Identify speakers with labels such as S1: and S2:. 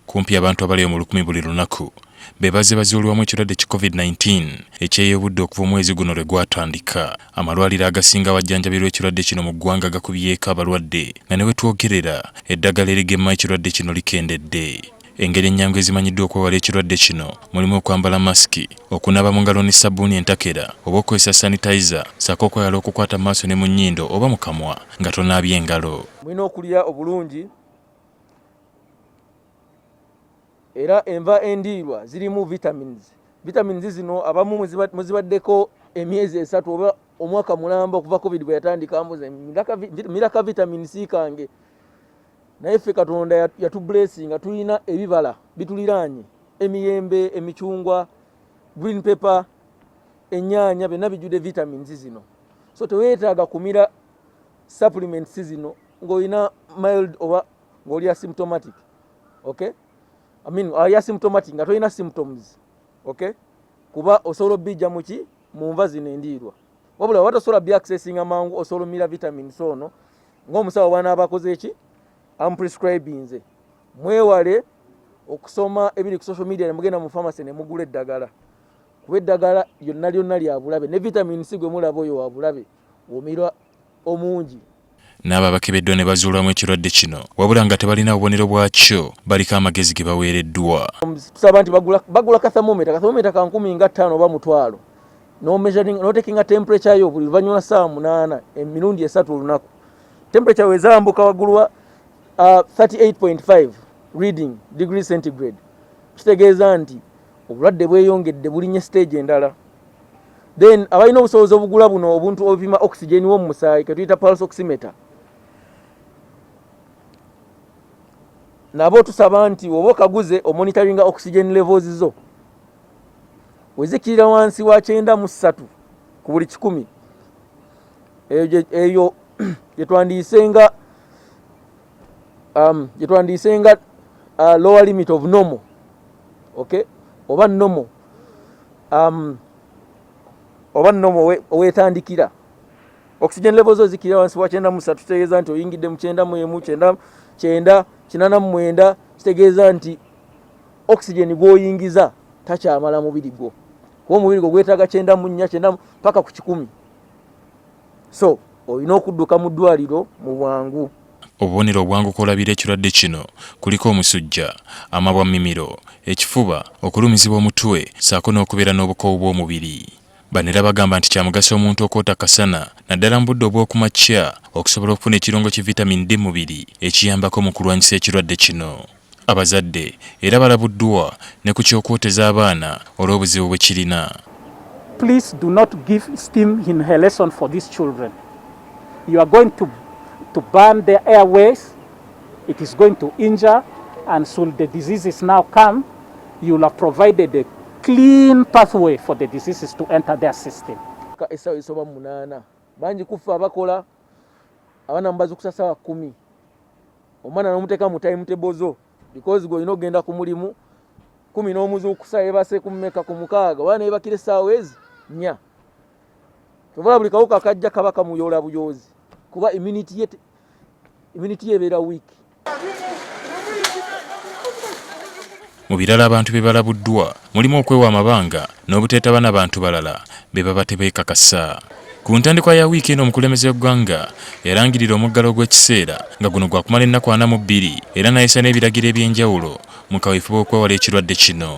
S1: Kumpi abantu abali mu 1000 buli lunaku be bazze bazuulwamu ekirwadde ki COVID-19 ekyeyobudde okuva omwezi guno lwe gwatandika. Amalwaliro agasinga awajjanjabirwa ekirwadde kino mu ggwanga gakubyeko abalwadde nga ne we twogerera eddagala erigema ekirwadde kino likendedde. Engeri ennyangu ezimanyiddwa okwewala ekirwadde kino mulimu okwambala masiki, okunaaba mu ngalo ne sabbuuni entakera oba okukozesa sanitizer ssaako okwewala okukwata mu maaso ne mu nnyindo oba mu kamwa nga tonaabye engalo.
S2: Mulina okulya obulungi era enva endiirwa zirimu vitamins. Vitamins zino abamu muzibaddeko emyezi 3 oba omwaka mulamba okuva COVID bwe yatandika, mbuze miraka vitamin C kange. Naye ffe Katonda yatublessinga, tulina ebibala bituliraanye, emiyembe, emicungwa, green pepper, ennyaanya, byonna bijjudde vitamins zino. So teweetaaga kumira supplements zino ng'olina mild oba ng'oli asymptomatic. Okay? I mean, ali asymptomatic nga tolina symptoms. Okay? Kuba osobola obijja muki mu nva zino endiirwa. Wabula oba tosobola byaccessinga mangu, osobola omira vitamins ono ng'omusawo bw'anaaba akoze eki amprescribinze. Mwewale okusoma ebiri ku social media ne mugenda mu pharmacy ne mugula eddagala, kuba eddagala lyonna lyonna lya bulabe, ne vitamin C gwe mulaba oyo wa bulabe omirwa omungi.
S1: N'abo abakebeddwa ne bazuulwamu ekirwadde kino wabula nga tebalina bubonero bwakyo baliko amagezi ge baweereddwa.
S2: Tusaba nti bagula ka thermometer, ka thermometer ka 15,000 oba 500, no measuring, no taking temperature yo buli luvannyuma ssaawa 8 emirundi 3 olunaku. Temperature wezambuka waggulu wa 38.5 reading degree centigrade, kitegeeza nti obulwadde bweyongedde, bulinye stage endala. Then abalina obusobozi obugula buno obuntu obupima oxygen wo mu musaayi ketuyita pulse oximeter, nabo tusaba nti oba okaguze omonitoringa oxygen levels zo. Wezikirira wansi wa 93 ku buli 100, eyo gyetwandiyisenga lower limit of normal, okay, oba normal, oba normal wetandikira. Oxygen levels zo zikirira wansi wa 93, kitegeeza nti oyingidde mu 91, 90, 89, kitegeeza nti oxygen gw'oyingiza takyamala mubiri gwo, kuba omubiri gwo gwetaaga 94, 90 paka ku 100. So olina okudduka mu ddwaliro mu bwangu.
S1: Obubonero obwangu kw'olabira ekirwadde kino kuliko omusujja, amabwa mimiro, ekifuba, okulumizibwa omutwe ssaako n'okubeera n'obukoowu bw'omubiri. Bano era bagamba nti kya mugaso omuntu okwota kasana naddala mu budde obw'okumakya okusobola okufuna ekirungo ki vitamin D mu mubiri ekiyambako mu kulwanyisa ekirwadde kino. Abazadde era balabuddwa ne ku ky'okwoteza abaana olw'obuzibu bwe kirina.
S3: Please do not give steam inhalation for these children. You are going to burn their airways, it is going to injure, and should the diseases now come, you will have provided a clean pathway for the diseases to enter their system.
S2: Essaawa esoba 8, bangi kufa abakola abaana mubazukusa ssaawa 10, omwana n'omuteeka mu timetable zo because gwe olina okugenda ku mulimu 10 n'omuzuukusa yeebase ku mmeka, ku 6, oba neebakira essaawa ezi 4. Tobola buli kawuka kajja kaba kamuyoola buyoozi kuba immunity ye ebeera weak.
S1: Mu birala abantu bye balabuddwa mulimu okwewa amabanga n'obuteetaba na bantu balala be baba tebeekakasa. Ku ntandikwa ya wiiki eno omukulembeze w'eggwanga yalangirira omuggalo ogw'ekiseera nga guno gwakumala ennaku 42 era n'ayisa n'ebiragiro eby'enjawulo mu kaweefube okwewala ekirwadde kino.